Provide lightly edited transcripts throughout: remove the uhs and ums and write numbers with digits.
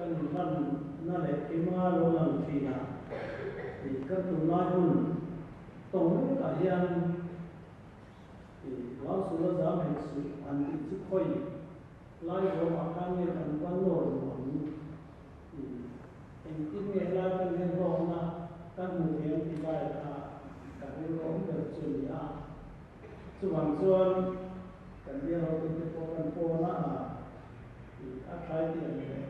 kan inhlanna leh keimah lo lang thin a, kan tunlai hun tawng mekah hian Lau sula zam hek suh an tih chu khawi lai ruamah khan nge kan va nawr duh ang? Engtin nge helai kan hian hlawkna kan hmu thei ang tih lai kha ka rilru awm ber chu a ni a. Chuvang chuan kan bial hotute pawh kan pawn a, a thlai tih ang leh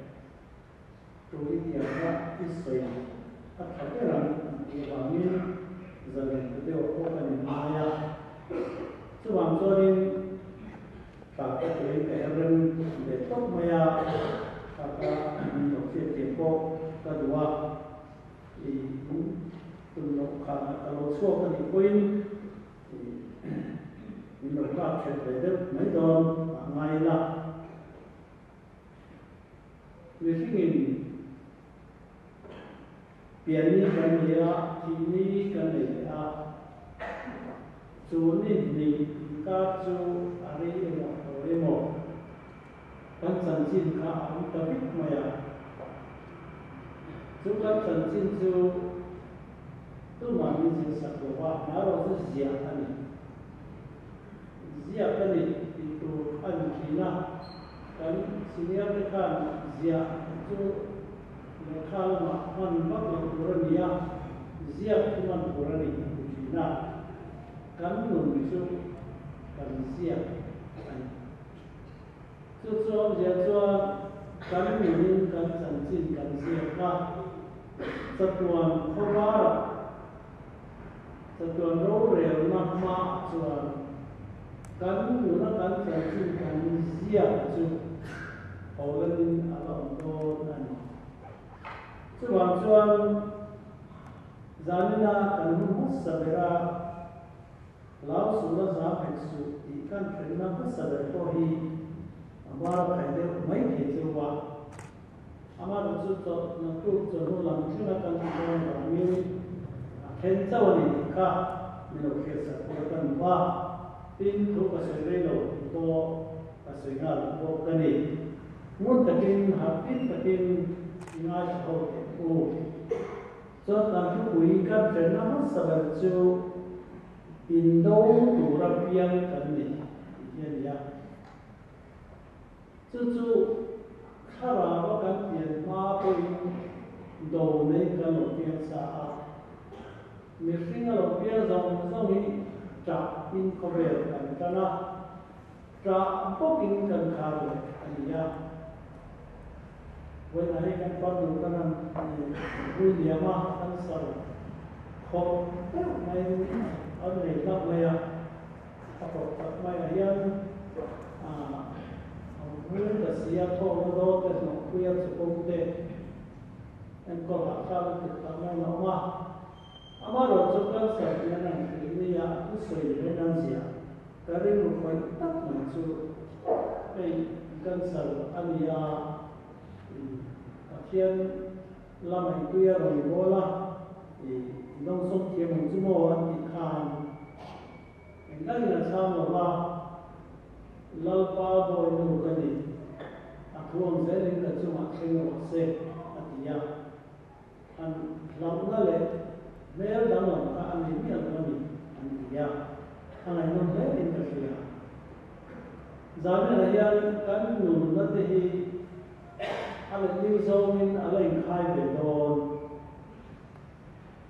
tui tih ang kha i sawi a tha ber ang an tih avangin zalen ta deuh pawh kan inngai a. Chuvang chuanin tha ka tuiin ka her rem ve tawp mai a, tha ka min lo hriat thiam pawh ka duh a. I tum loh khanah ka lo chhuak a nih pawhin i min lo kap ṭhet ve deuh mai dawn a ngai ila. Mihringin pian ni kan nei a, thih ni kan nei leh a, chu ni hnih inkar chu a rei emaw a tawi emaw kan chanchin kha a awm ta vek mai a. Chu kan chanchin chu tumah min zirsak lo va, hmarawh chu ziah a ni. Ziak a ni tih tur a ni thin a, kan senior te khan ziah chu lehkha lamah hman vak loh tur a ni a, ziak chu hman tur a ni a ti thin a, kan nun chu kan ziak a ni. Chu chu awmzia chuan kan nunin kan chanchin kan ziak a, chatuan khawvarah Chatuan rorelna hmaah chuan kan nuna kan chanchin kan ziak chu Holland-in a la awm dawn a ni. Chuvang chuan zanina kan hun hmasa bera Lau sula zam hek suh tih kan thlenna hmasa ber pawh hi a bar a khai deuh mai thei cheu a. Amaherawh chu chawlhna tuk chawhnu lam thlenga kan ti dawn avangin a then chauh a ni tih kha min lo hriatsak pawh ka nu a, tin thu ka sawi rei lo tih pawh ka sawi nghal bawk ka ni. Ngun takin harhfit takin i ngaithla ho teh u. Chuan kan thupui kan ṭhenna hmasa ber chu indo tura piang kan ni tih hi a ni a. Chu chu thlarau a kan pian hma pawhin do nei kan lo piang sa a, mihring a lo piang zawng zawng hi ṭah in khawvel kan tan a, ṭah bawkin kan khar leh a ni a. Vawiinah hi kan farnu kan han vui liam a, kan sal khawp deuh maiin an nei hlauh mai a. A kawp tak maiah hian a hmul ta si a, thawkna dawn te, hnawhpuia chukawm te enkawl hahthlak a ti tak maiin a awm a. Amaherawh chu cancer hian an hrilh ni a, a thusawi reng an ziah. Ka rilru khawih tak mai chu hei cancer a ni a, Pathian lama i tui a rawn bawl a, i dawngsawm thiam ang chu maw an tih khan, Engdangin a chhang lo va, Lalpa bawinu ka ni, a thu ang zelin ka chungah thleng rawh se, a ti a. An hlauhna leh hmel danglam kha a nei miah lo a ni, an ti a. A ngaihnawm hle in ka hria. Zamianah hian kan nunna te hi a letling zawngin a la inkhai ve dawn.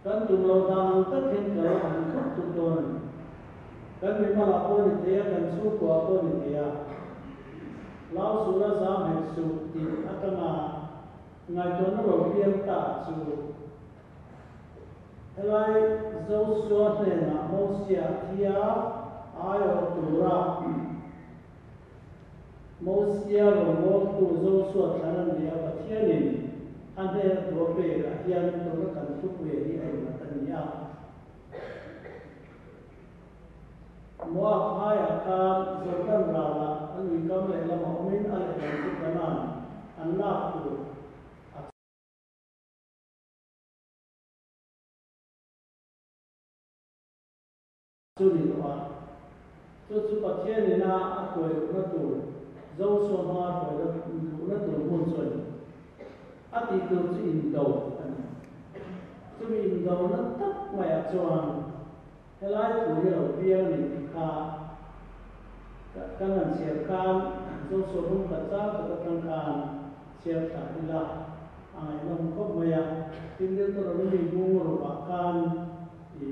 Kan tum lo dan ang tak hian kal a han thut thut dawn a ni. Kan mimalah pawh ni thei a, kan chhungkuaah pawh ni thei a. Lau sula zam hek suh tih atanga ngaihtuahna lo piang ta chu helai Joshua hnenah Mosia thia aiawh tura Mosia rawngbawltu Joshua thlan a ni a, Pathianin a hnena thu a pekah hian tuna kan thupuia hi a innghat a ni a. Moab hmaiah khan Jordan ralah a luikam lehlam a awmin a lehlam chu Kanaan an lak tur a Chu ni tawh a, chu chu Pathian ina a hruai luhna tur, Joshua hma hruai luhna tur hmun chu a ni. A tih tur chu indo a ni. Chumi indona tak maiah chuan helai thu hi a lo piang a ni tih kha kan han chhiar khan Joshua bung khat chang khat atang khan chhiar thla ila a ngaihnawm khawp mai a. Tin, Deuteronomy bung rukah khan i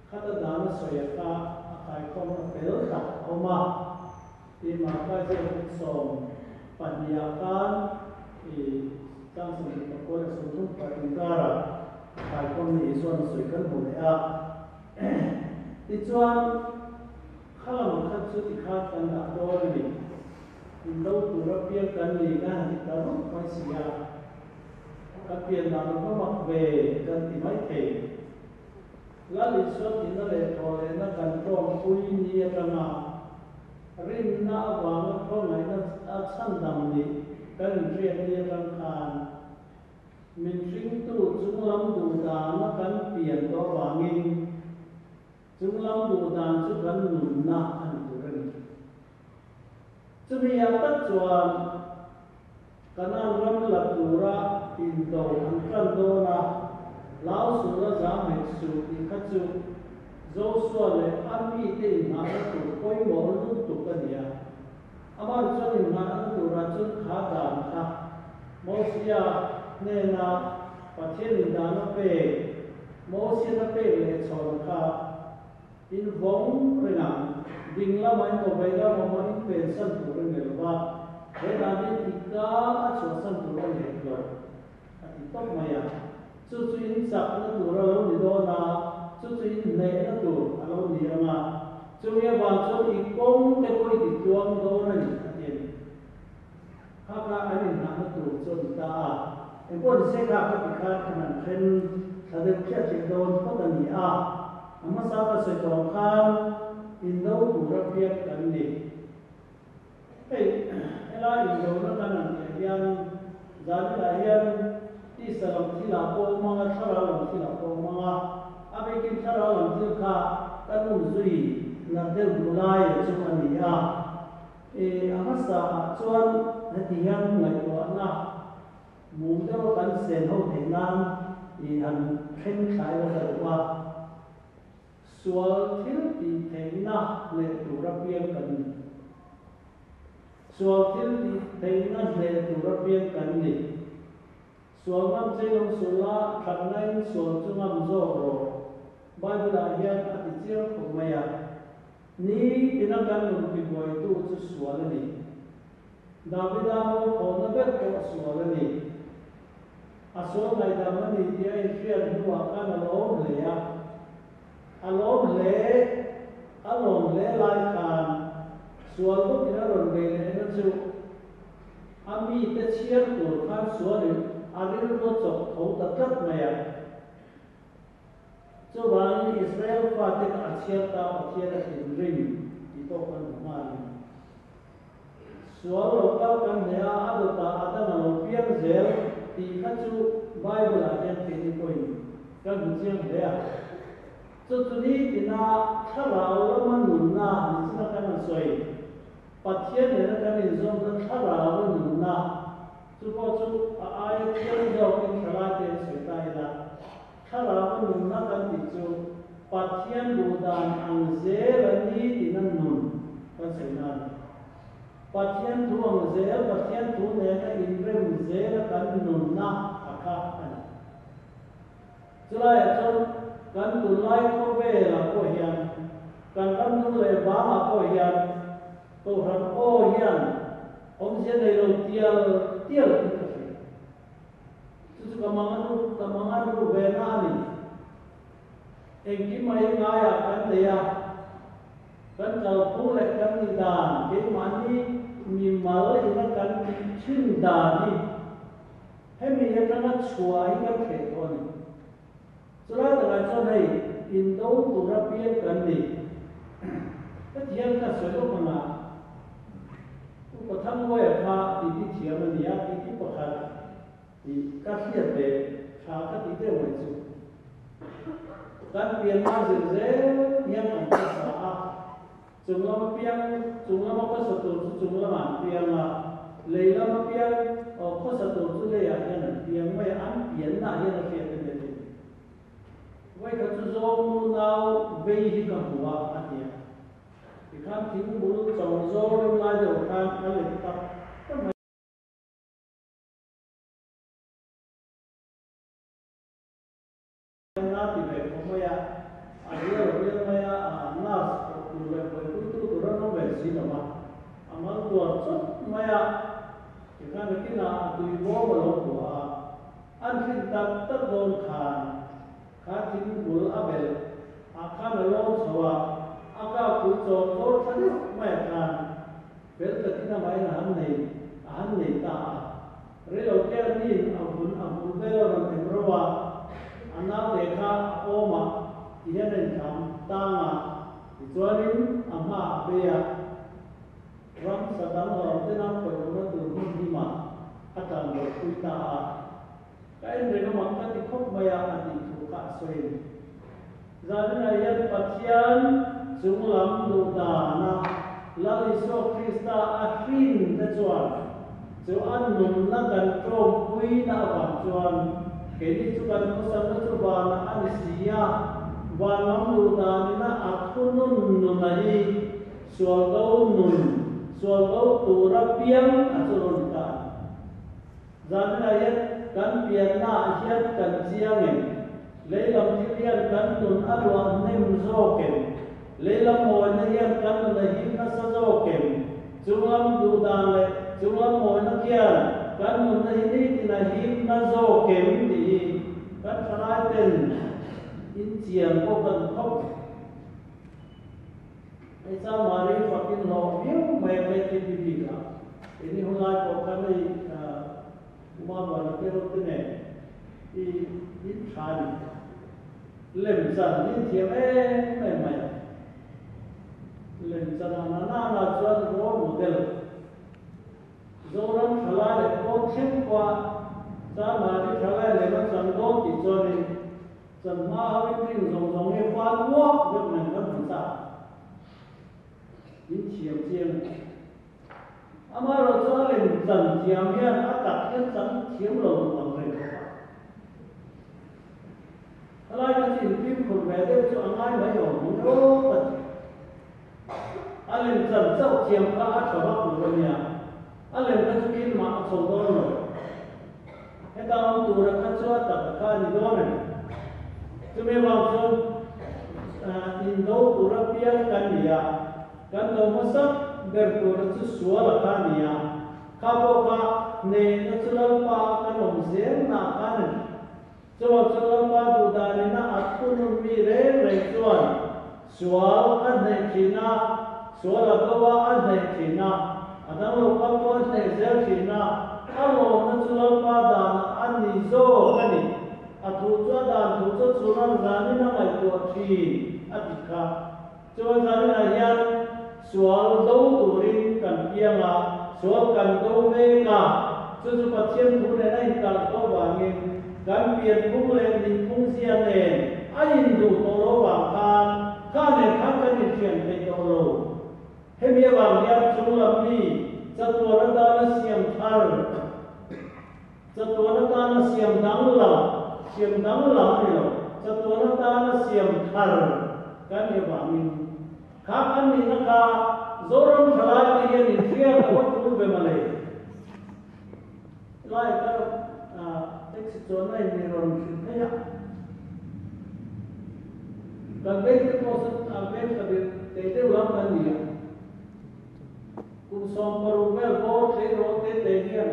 khata dana sawi a kha a kaikhawmna fel tak a awm a. Ti Marka ziak bung 12 ah khan i chang 29 leh 34 inkarah a kaikhawmna Isua'n a sawi kan hmu leh a. Tichuan, kha lam khat chu tikhan kan dah dawn a ni. Indo tur apiang kan ni kan han ti ta rup mai si a, kan pian dan a va mak ve kan ti mai thei. Lal Isua tihna leh thawhlehna kan tawngpui ni atanga rinna avanga khawngaihna a chhandam nih kan inhriat ni atang khan min hringtu chunglam duhdana kan pian tawh avangin chunglam duhdan chu kan nunna a ni tur a ni. Chumi ah tak chuan Kanan ram la tura indo an tan dawn a, Lau sula zam hek suh tih kha chu Joshua leh a mite inngahna tur pawimawh lutuk a ni a. Amah chuan inngahna turah chuan kha dan kha Mosia hnena Pathianin dan a pek, Mosian a pek leh chhawn kha In vawng reng ang, ding lamah emaw vei lamah emaw in pensan tur a ni lo va, he dan hian i ka a chhuahsan tur a ni hek lo, a ti tawp mai a. Chu chu in chakna tur a lo ni dawn a, chu chu in hnehna tur a lo ni ang a, chumi avang chuan i kawng te pawh i ti tluang dawn a ni, a ti a ni. Kha kha an inhnahna tur chu a ni ta a, engpawh ni se kha ka ti khan kan han then thla deuh hriat theih dawn phawt a ni a, a hmasa ka sawi tawh ang khan indo tura piak kan ni. Hei helai indona kan han tih ah hian zaninah hian tisa lam thilah pawh awm ang a, thlarau lam thilah pawh awm ang a, a bikin thlarau lam thil kha kan umzui nat deuh duh lai chu a ni a. E, a hmasa ah chuan heti hian ngaihtuahna mum deuh a kan sen ho theih nan i han thleng thlai la ka duh a. Sual thil tih theihna hneh tur a piang kan ni. Sual thil tih theihna hneh tur a piang kan ni. Sual ngam che in awm suh la, thatna in sual chu ngam zawk rawh. Bible ah hian a ti chiang khawp mai a. Ni tina kan nun tibuaitu chu sual a ni. Davida mualphawhna ber pawh sual a ni. A sual ngaihdam a ni tih a inhriat hnuah khan a lawm hle a. A lawm hle, a lawm hle lai khan sual bawkin a rawn bei lehna chu A mite chhiar tur khan sualin a rilru a chawk tho ta tlat mai a. Chuvangin Israel fate kha a chhiar ta Pathian a thinrim tih pawh kan hmu nghal a ni. Sual lo kal kan hneh a, a dawtah a dang a lo piang zel tih kha chu Bible-ah hian keini pawhin kan hmu chiang hle a. Chu chu nitina thlarau lama nunna ni china kan han sawi. Pathian nena kan inzawmna thlarau a nunna, chu pawh chu a aia thiang zawkin thalai te an sawi ta ila, thlarau a nunna kan tih chu Pathian duh dan ang zel a ni tina nun kan sawi na a ni. Pathian thu ang zel, Pathian thu nena inrem zela kan nunna a kha a ni. Chulaiah chuan kan tunlai khawvelah pawh hian, kan ram hnung leh vangah pawh hian Kohhran aw hian awmzia nei lo tial tial in ka hria. Chu chu ka mang ru, ka mang an ru ve na a ni. Engkim mai ngaiah kan nei a, kan kalphung leh kan nih dan, keimahni mimal ina kan tih thin dan hi, Hemi atanga chhuah hi kan thleh tawh a ni. Chulai takah chuan hei indo tura piang kan ni. Heti hian ka sawi lawk ang a, Upa Thangluaia kha titi thiam a ni a, titi pakhat tih ka hriat ve tha ka tih deuh mai chu. Kan pianna zir zel hian kan hmasa a. Chung lama piang, chung lama khawsa tur chu chung lamah an piang a, lei lama piang, aw khawsa tur chu leiah hian an piang mai a, an piannaah hian a hriat em em a ni. Vawikhat chu zawng nu nau vei hi ka hmu a, a ti a. Tikhan thingbul chawng zawr rim lai deuh khan a let tak tak mai. Na ti ve khawp mai a, a rial rial mai a, a nurse pawh tur leh buaipuitu tur an awm ve si lo va, a mal tuar chawp mai a, tikhan nakinah a tui bawm a lo buah a, an hrin tak tak dawn khan kha thingbul a belh ah khan a lawm chho a, a kap pui chawm zawr tha deuh mai ah khan fel takin amahin a han nei a han nei ta a. Reilo te a nin a vun a bul vel a rawn em ro a, a naute kha a awm a ti hian a inthlam tang a, tichuanin a hma a bei a, ramsa dang hlawm tena khawih lohna tur hmun hlimah a tlan bo pui ta a. Ka en reng a mak ka ti khawp mai a, a tih thu kha a sawi a ni. Zaninah hian Pathian chunglam duh dana Lal Isua Krista a hrin te chuan chu a nunna kan tlawmpuina avang chuan keini chu kan khawsakna chu vanah a ni si a, van lam duh danina a thunun nuna hi sual do nun, sual do tura piang a chu rawn ta a ni. Zaninah hian kan piannaah hian kan chiang em? Leilam thil hian kan nun a luah hnem zawk em? Leilam mawina hian kan nun a him nasa zawk em? Chunglam duhdan leh chunglam mawina khian kan nunna hi nitin a him na zawk em tih hi kan thalai ten inchian pawh ka duh khawp mai. Hei chuan Mari fakin hlawh viau mai a KTP bikah. Keini hun lai pawh khan hei Uma Buana te ho te nen i in tha a ni. Lem chan in thiam em em mai a. Lem chan ah na na na chuan role model Zoram thalai leh pawn thleng pawha chuan Mari thalai lem a chang dawn tih chuanin Chan hma ho in ring zawng zawng hi fal uak vek mai kan hmu chak. In thiam chiang. Amaherawh chu a lem chan thiam hian a tak hian chang thiam lo duh ang reng bawk a. Helai kha chu infimkhur ve deuh chu a ngai mai awm ang emaw ka ti. A lem chan chauh thiam kha a tha vak lo a nia. A lem kha chu kin mah a chho dawn lo. Heta awm tura kha chu a tak kha a ni dawn a ni. Chumi avang chuan indo tura piang kan ni a, kan do hmasa ber tura chu sual a kha a ni a, kha pawh kha hnehna chu Lalpa a kan awm zel na khan a ni. Chuvang chuan Lalpa duhdanin a at thunun mi reng reng chuan sual a hneh thin a, sual a do a, a hneh thin a, a dang lo kal pawh a hneh zel thin a, a lawmna chu Lalpa danah a ni zawk a ni. A thu chu a dan thu chu chhun a zanin a ngaihtuah thin a ti kha. Chuan zaninah hian sual do turin kan piang a, sual kan do mek a, chu chu Pathian thu nen a inkalh tawh vangin kan pianphung leh nihphung zia nen a induh tawh lo vang khan kha nen khan kan inthian thei tawh lo. Hemi avang hian chunglam mi chatuan atana siam thar, Chatuan atana siam danglam, siam danglam a ni lo, chatuan atana siam thar kan ni avangin kha kan nihna kha Zoram thalaite hian inhriat a va tul ve malei. Helai ka taxi chuanna in mi rawn hrilh phei a, kan vengte pawh saw veng ka tei deuh lam kan ni a. Kum 16 vel bawr tleirawl te te hian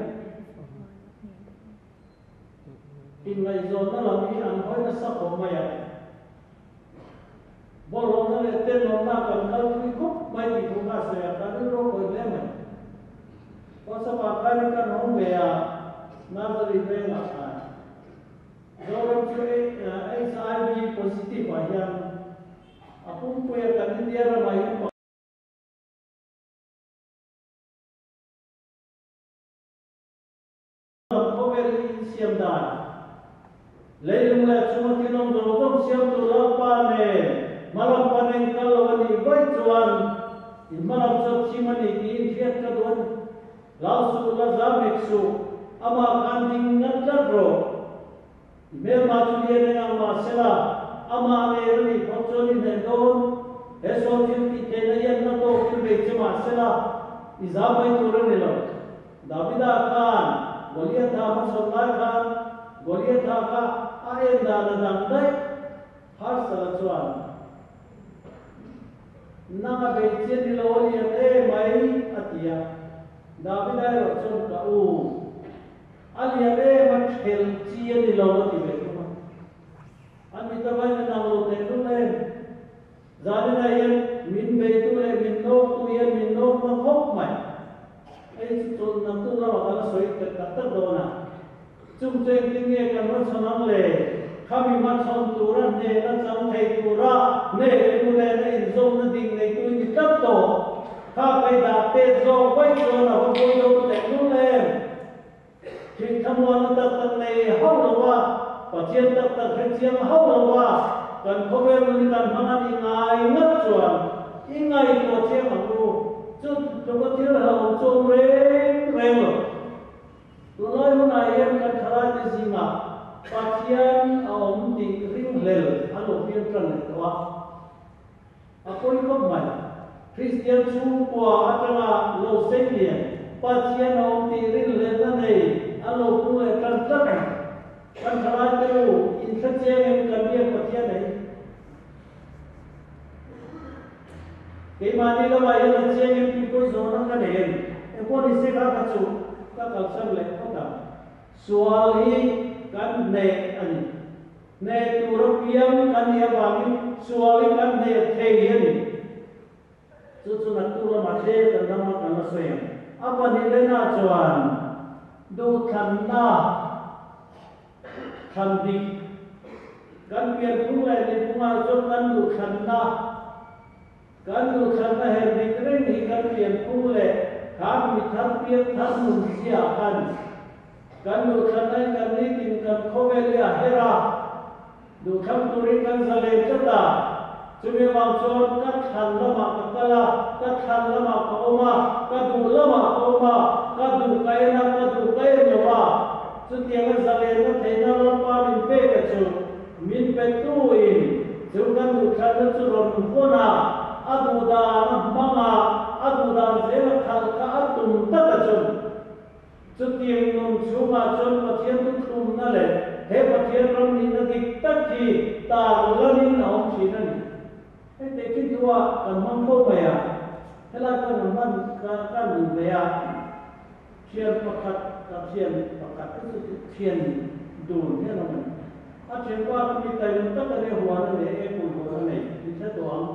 inngaihzawnna lam hi an hawi nasa khawp mai a. Bawlhhlawhna leh tenawmna kan kal thui khawp mai tih thu kha a sawi a, kan rilru a kawi hle mai. Kawsapa khanin kan hawng ve a, Nazari vengah khan Zoram chu HIV positive ah hian a pumpuia kan India ramah hian Khawvel hi insiam dan, leilung leh chunga thil awm zawng zawng siamtu Lalpa nen hmalam panin kal lo a nih vaih chuan in hmalam chu a thim a ni tiin hriat ka duh a ni. Hlau suh la zam hek suh. Amah khan ding ngat tlat rawh. I hmelma chu lian eng ang mah sela, amah nen a nih phawt chuan i hneh dawn. He sawn thil tih theihna hian na tawkin bei che mah sela, i zam mai tur a ni lo. Davida khan Goliatha hmachhawn lai khan Goliatha kha a en dan a dang daih. Harsala chuan, Nang a bei che ni lo a lian e mai, a ti a. Davida erawh chuan, Ka u, a lian em a thelh chi a ni lo, a ti ve thung a. An mit avain a nang lo teh lul em? Zaninah hian min beitu leh min nawktu hian min nawk na khawp mai. Hei chu chawlh naktuk lamah kan la sawi tak tak tak dawn a. Chung chu engtin nge kan rawn chhawn ang le? Khami hmachhawn tura hnehna chang thei tura hnehtu nena inzawmna ding neitu i ni tlat tawh. Kha kai dah tet zawk vaih chuan a va pawi dawn teh lul em? Thingthlamuanna tak tak nei hauh lo va, Pathian tak tak hre chiang hauh lo va, kan khawvel nun hi kan hmang a nih ngai ngat chuan i ngaihtuah chiang ang u. Chu tluka thil hlauhawm chu awm reng reng lo. Tunlai hunah hian kan thalaite zingah Pathian a awm tih ringhlel an lo pian tan leh tawh a. A pawi khawp mai. Kristian chhungkua atanga lo seilian, Pathian a awm tih rinhlelhna nei an lo pung leh tan tlat mai. Kan thalaite u, inhre chiang em kan biak Pathian ei? Keimahni lamah hian a chiang em tih pawi zawhna ka nei em? Engpawh ni se kha kha chu ka kalsan leh phawt ang. Sual hi kan hneh a ni. Hneh tur apiang kan nih avangin sual hi kan hneh thei a ni. Chu chu naktuk lamah tlem kan dam a kan la sawi ang. A pahnihna chuan duhthlanna thlan dik. Kan pianphung leh nihphungah chuan kan duhthlanna, kan duhthlanna her dik reng hi kan pianphung leh khan mi thar piang thar nun ziah khan kan duhthlanna hi kan nitin kan khawvel hi a her a, duhthlang turin kan zalen tlat a, chumi avang chuan ka thlan lamah ka kal a, ka thlan lamah ka awm a, ka duh lamah ka awm a, ka duh ka en a, ka duh ka en lo a. Chutianga zalenna theihna Lalpa min pek a chu min petuin chu kan duhthlanna chu rawn vawn a, a duhdan a hmang a, a duhdan zel a khalh kha a tum tak a chun. Chutiang nun chhungah chuan Pathian thuthlumna leh he Pathian ram nihna dik tak hi tar lanin a awm thin a ni. Hei tehkhin thu-ah kan hmang fo mai a, helai pawh kan hman kan duh ve a. Thian pakhat ka thian pakhat te chu thian dun hian awm a ni. A thianpa kha mi taima tak a nia huan a nei apple huan a nei min hre tawh ang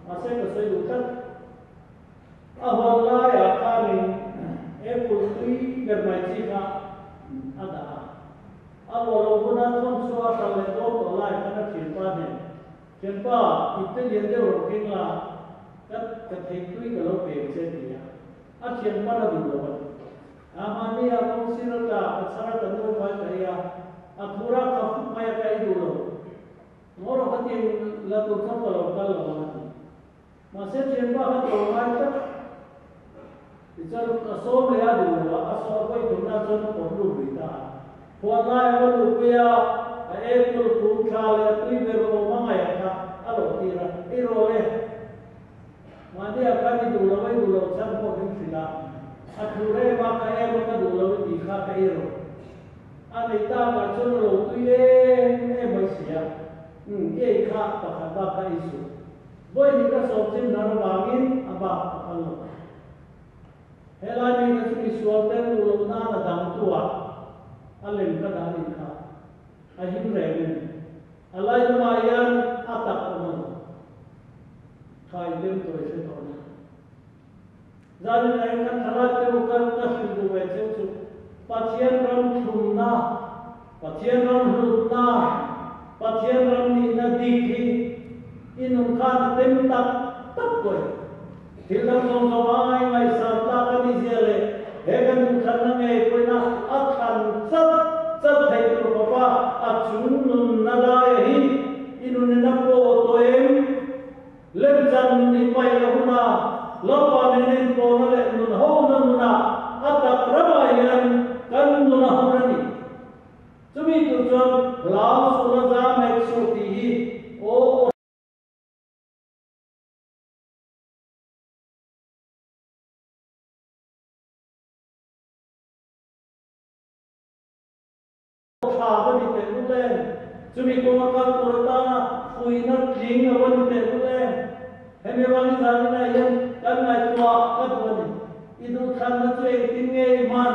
mahse ka sawi duh tlat. A huan laiah khanin apple tui ber mai chi kha a dah a. A luah loh huna thawn chu a hralh leh dawn tawh lai khan a thianpa hnen Thianpa, ipte lian deuh rawh keng la, ka ka theitui ka lo pe che ti a. A thian pan a duh lo a ni. A mahni a kawng sir a tla, ka chhar a ka nu vai ka ei a, a thur a ka fuk mai a ka ei duh lo. Ngaw rawh ka ti la tur chuan ka lo kal lo ang a ti. Mahse thianpa kha tlawm ngai tlat. Tichuan a sawm leh a duh lo a, a sawm vawi thumna chuan a pawt lut lui ta a. Huan lai a va luhpui a, a apple kum thla leh a tui ber awm a ngaih kha a lo tir a, Ei rawh le. Mahnia khan i duh lo a, i duh loh chhan pawh min hrilh a, a thur em a, ka em a, ka duh lo i tih kha ka ei rawh. A nei takah chuan a lo tui em em mai si a, Umm, i ei kha pakhat bak kha ei suh. Vawiin ka sawm chin hnar avangin a bak ka phal lo. Helai mi kha chu misual tel duh loh nan a dang tu a, a lem ka dah nih kha a him reng a ni. A lai lamah hian a tak awm a lo. Khai tem tawi hre tawh na. Zanin ah hian kan thalai te u ka ka hrilh duh ve cheu chu Pathian ram thlumna, Pathian ram hlutna, Pathian ram nihna dik hi i nun khan a tem tak tak tawh em? Thil dang zawng zawng ai ngaihsan tlak a nih zia leh he kan duhthlanna ngei pawina a thlan chat chat theih tur khawpa a chung nunna laia hi i nunin a pawh tawh em? Lemchan nun i paih a hun a, Lalpa nen inpawhna leh nun hona nunah a tak ramah hian kan nun a. chuan hlau suh la zam hek suh tih hi aw Tha va ni teh lul em? Chumi kawnga kal tur atana fuihna tling a va ni teh lul em? Hemi avangin zaninah hian kan ngaihtuah ka duh a ni. I duhthlanna chu engtin nge i hman?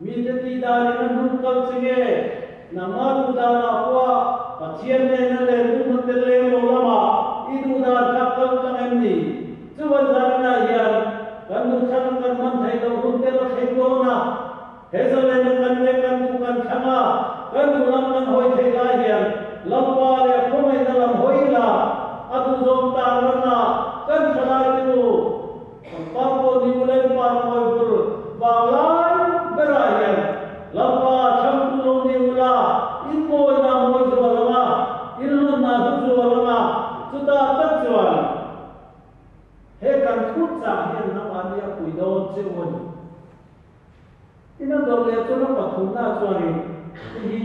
Mite tih danin a hnung kal che nge? Nangmah duh danah pawha Pathian nena lendunna tel leng lo lamah i duh dan kha kal tlang em ni? Chuvan zaninah hian kan duhthlanna kan hman theih loh hun te la thleng dawn a. He zalena kan leh kan duh kan thlang a, kan duh lam kan hawi theih lai hian Lalpa leh a khawngaihna lam hawi ila, a duhzawm tan ran a, kan tha lai te u. Pangpar pawh ni ula in par mawi vul vang lai berah hian Lalpa thlangtu lo ni ula, in mawina mawi zual ang a, in lunna hlu zual ang a, chutah tak chuan he kan thutchah hian nangmahni a pui dawn che u a ni. Tin a dawrh leh chuan a pathumna chuanin hei hi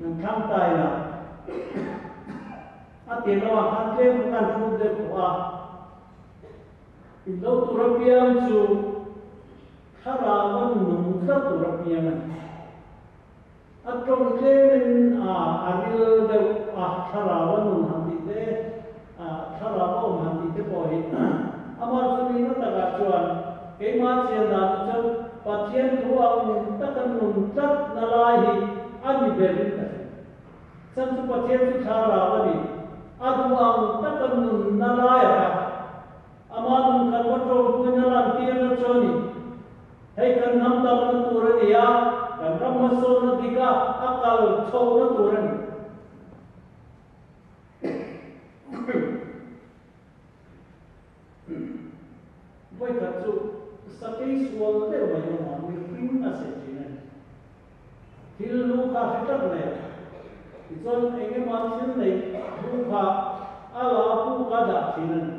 kan thlang ta ila, a tir lamah khan tlem kha kan hrut deuh tawh a, in lo tur apiang chu thlarau a nung tlat tur apiang a ni. A tawng tlemin a a ril deuh a, thlarau a nun han tih te, thlarau a awm han tih te pawh hi amah chu nihna takah chuan keimah chian dan chu chuan Pathian thu ang taka nun tlat na lai hi a ni berin ka hria. Chhan chu Pathian chu thlarau a ni, a duh ang taka nun na lai a kha amah nun kan va tawngpuina lantirna chu a ni. Hei kan hnam damna tur a ni a, kan ram hmasawnna dika a kal chhohna tur a ni. Vawikhat chu sakei sual deuh mai awm a, mihring a seh thin a ni. Thil lu kha hre tlat mai a, tichuan eng emaw thil neih lu kha a la a puk a dah thin a ni.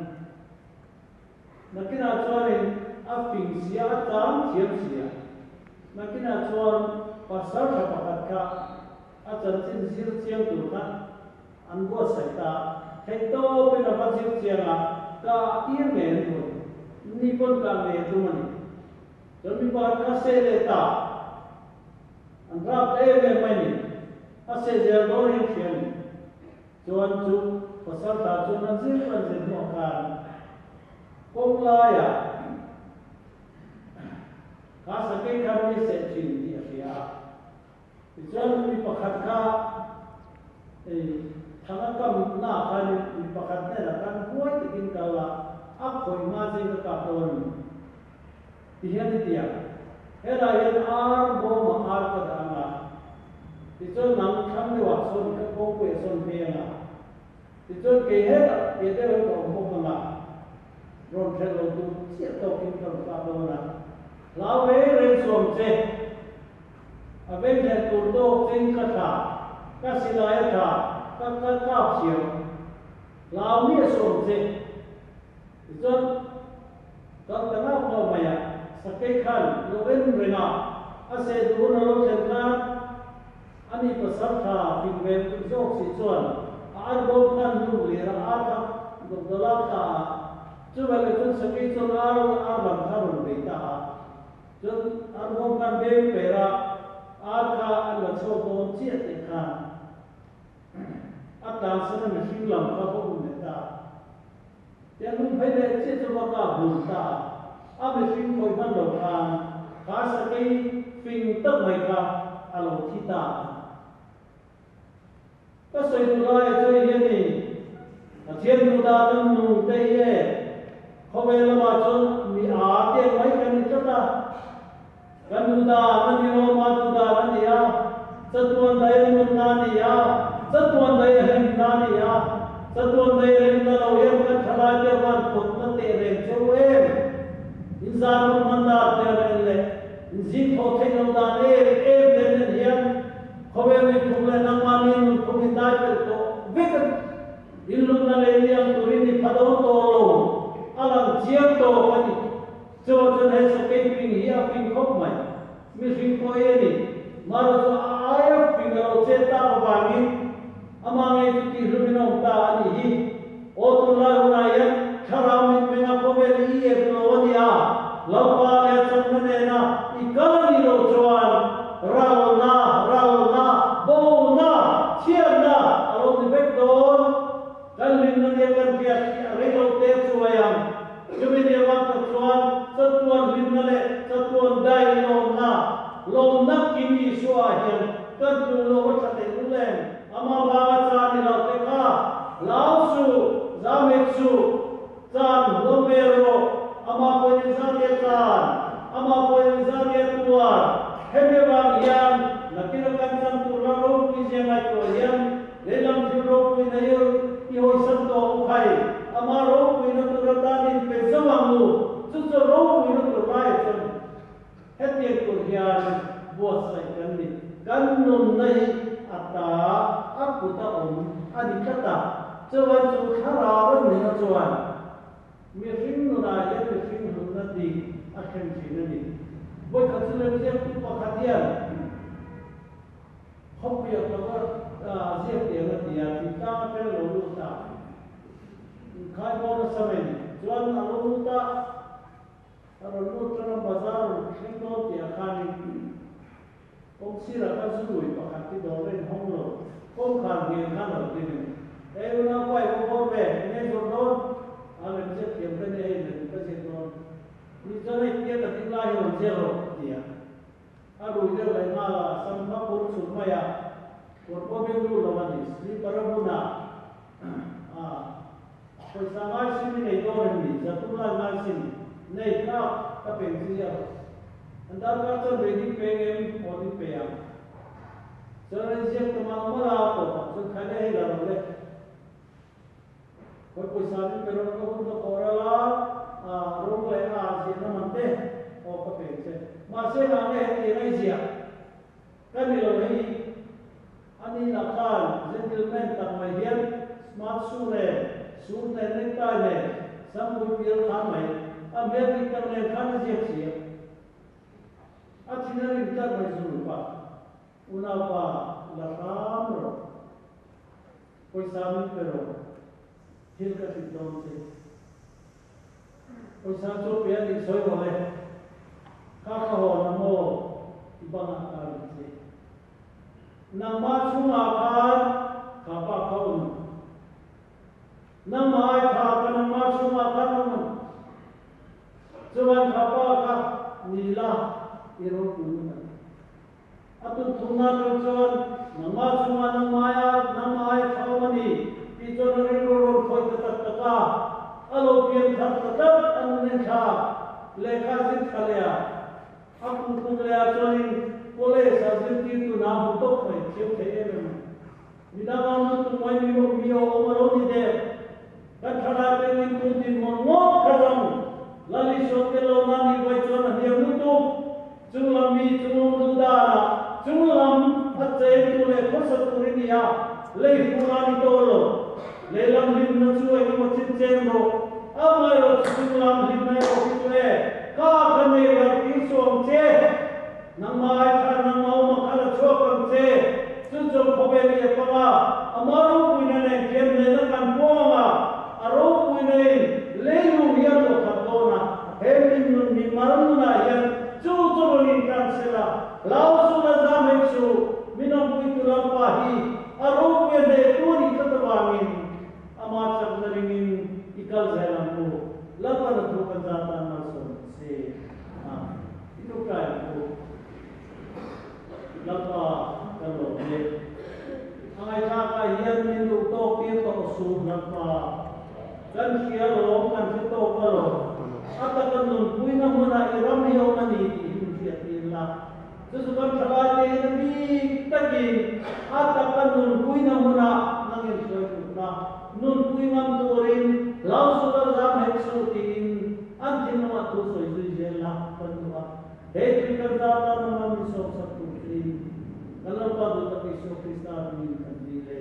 Nakinah chuanin a fing sia, a tlang thiam sia. Nakinah chuan pasal tha pakhat kha a chanchin zir chiang tur kha an buatsaih ta. Theihtawpin a va zir chiang a, kah tir ngei an duh a ni. Ni pawn kah ngei a tum a ni. Chuan mipa kha seh leh ta. An rap ta em em mai a ni. A seh zel dawn hian hria a ni. Chuan chu pasal tha chuan a zir an zir hnuah khan kawng laiah kha sakei khan mi seh thin tih a hria a. Tichuan mi pakhat kha ei thanga kam naah khanin mi pakhat hnenah khan huai takin kal a, a khawih hma chiin ka kap dawn a ni. Tihian i ti a, Helai hian ar bawmah ar ka dah ang a, tichuan nang thlang deuhah sawn ka kawngpuiah sawn phei ang a, tichuan kei hetah piah deuh hian ka awm bawk ang a, rawn hrelh lo tur chiah tawkin ka rawn kap dawn a, hlau reng reng suam che, a veng hleh tur tawk chein ka tha, ka silai a tha, ka ka kap thiam, hlau miah suam che. Tichuan, kal ta ngauh ngauh mai a, sakei khan lo en reng a, a seh duh hun a lo thlen khan ani pasal tha fing ve zawk si chuan a arbawm khan lung lir a ar kha dawkdawlak ta a, chuveleh chuan sakei chuan ar ar lam kha a rawn bei ta a, chuan arbawm khan beng per a, ar kha an la chhuak dawn chiah teh khan a tlansan a mihring lam kha va um leh ta a. Tiang lung phei leh chiah chu va kap hlum ta a, a mihring khawih hman lo khan kha sakei fing tak mai kha a lo thi ta a. Ka sawi duh laiah chuan hian i Pathian duh dan an nung te hi e, khawvel lamah chuan mi a tiang mai kan ni tlat a, kan duh dan a ni lo, mah duh dan a ni a, chatuan daih a nunna a ni a, chatuan daih a hlimna a ni a, chatuan daih a hlimna lo hian kan thalai te van pawtna teh reng cheu em? In zan rawn hman dan te reng leh in zing thawh theih lo dan em em te nen hian khawvel nunphung leh nangmahni nunphung in dai pelh tawh vek a ni. In lunna lei liang turin i pha dawn tawh lo, a lang chiang tawk a ni. Chuan chuan he sakei ping hi a ping khawp mai. Mihring pawh i a ni. Mara chu a aia ping a lo chet tak avangin amah ngei chu tihhlumin a awm ta a nih hi. Aw tunlai hunah hian thlarau mitmenga khawvel i ep lo a nia, Lalpa leh a chakna nena i kal a nih loh chuan ralna, ralna, bona, chhiatna a lo ni vek dawn. Kan hlimna nia kan hriat hi a rei lo te chuai ang. Chumi ni avang tak chuan chatuan hlimna leh chatuan dai lawmna, lawmna kim Isua ah hian kan tlung lo a tha thei lul em? Amah vanga chan i lo te kha hlau suh, zam hek suh, chan huam ve rawh, amah pawhin engzat nge chan, amah pawhin engzat nge tuar, hemi avang hian nakin a kan chan tur la ropui zia ngaihtuah hian lehlam thil ropui na i i hawisan tawh u khai, amah ropuina tur atan inpe zo ang u, chu chu ropuina tur laiah chuan Hetiang tur hian buatsaih kan ni. Kan nunna hi a ta, a kut a awm a ni tlat a. Chuan chu thlarau a nunna chuan mihring nunah hian mihring hlutna dik a thlen thin a ni. Vawikhat chu lemziaktu pakhat hian khawpuia cover ziak tiang a ti a, thingtlang atanga lo lut a, inkhaibawr nasa mai a ni. Chuan a lo lut a. A rawn lut tan a, bazar rawn thleng dawn tih ah khanin kawng sirah khan zu lui pakhat hi dawr a inhawng lo, kawngkhar ngheng khan a lo ding a ni. Hei unau pa i va bawr ve, eng nge zawrh dawn? A lem ziak thiam ka nia hei lem ka ziak dawn. Ni chuan hei tia ka ding lai hi rawn ziak rawh a ti a. A rui deuh leh nghal a, sam kha pur chhun mai a, kawr pawh beng lut lo a ni, slipper a bun a, ah. Pawisa ngai sim i nei dawn em ni? Zatum lai ngai sim nei tlak ka peng chi a. An darkar chuan rei ding peng em aw ding pe ang. Chuan an ziak ta mal mal a, tawpah chuan khai le hei la rawh le. Khawi pawisa min pe rawh ka hun ka kawh ral a, ah rawng leh a ziahna man te aw ka peng che. Mahse ngah nge hetiang a i ziah? Ka ni lo hei. Ani lah khan gentleman tak mai hian smart shoe nen, suit nen, necktie nen, sampui pial khan mai, a hmel dik tak nen khan a ziak si a. A thin a rim tlat mai zu pa, unaupa la hram rawh, pawisa min pe rawh, thil ka hrilh dawn che. Pawisa chu pe a nih sawi rawh le, kha ka hawn a maw i bangah ka ring che. Nangmah chungah khan kha pa kha awm ang. Nangmah ai kha ka nangmah chungah khan awm ang. Chuan kha pa kha ni la i ropui ngawt ang. A tunthumna atang chuan nangmah chungah nangmah aia nangmah ai tha awm a ni tih chuan a rilru a rawn khawih ta tak tak a. A lo pian thar ta tlat a nun en thlak lehkha zir thla leh a. A kum kum leh ah chuanin college ah zirtirtu hna hmu tawp mai thiam thei em em a. Midang ang lutuk mai mi mi aw awm a lo ni der. Kan thlalai pengin tun dinhmun ngawt kha zawng Lal Isua tel lo na ni vai chuan a hniam lutuk. Chunglam mi chungawm duh danah chunglam a chengtu leh khawsa tur i ni a, lei hmuh a ni tawh lo. Lehlam hlimna chu eng emaw chin cheng rawh. Amaherawh chu chunglam hlimna erawh hi chu e, ka kha nei ralh tir suh ang che. Nangmah ai khan nangmah awma kha la chhuak ang che. Chu chuan khawvel i ep anga, ama ropuina nen khian nena kan puang anga, a ropuina in leilung hi a luah khat dawn a, he min nun mi mal nunah hian chu chu rawn intlan sela, hlau suh la zam hek suh, min awmpuitu Lalpa hi A ropui a hneh tu a nih tlat avangin ama chakna ringin i kal zel ang u. Lalpan a thu kan zat tan malsawm ang che. Amen. I tluktlai ang u. Lalpa kan lawm e. A ngaihthlakah hian min duh tawk tir tawh suh Lalpa. Kan hria lawm, kan hre tawk alawm. A taka nunpuina hmunah i ram hi awm a ni tih hi min hriattir la. Chu chu kan thalai te hian a bik takin a taka nunpuina hmunah nangin hruai tutna nunpui ngam turin hlau suh la zam hek suh tiin an thinlungah thu sawi zui zel la kan duh a. He tui kan zat tan a man min sawmsak tur chein kan Lalpa duh tak Isua Krista hmingin kan dil e.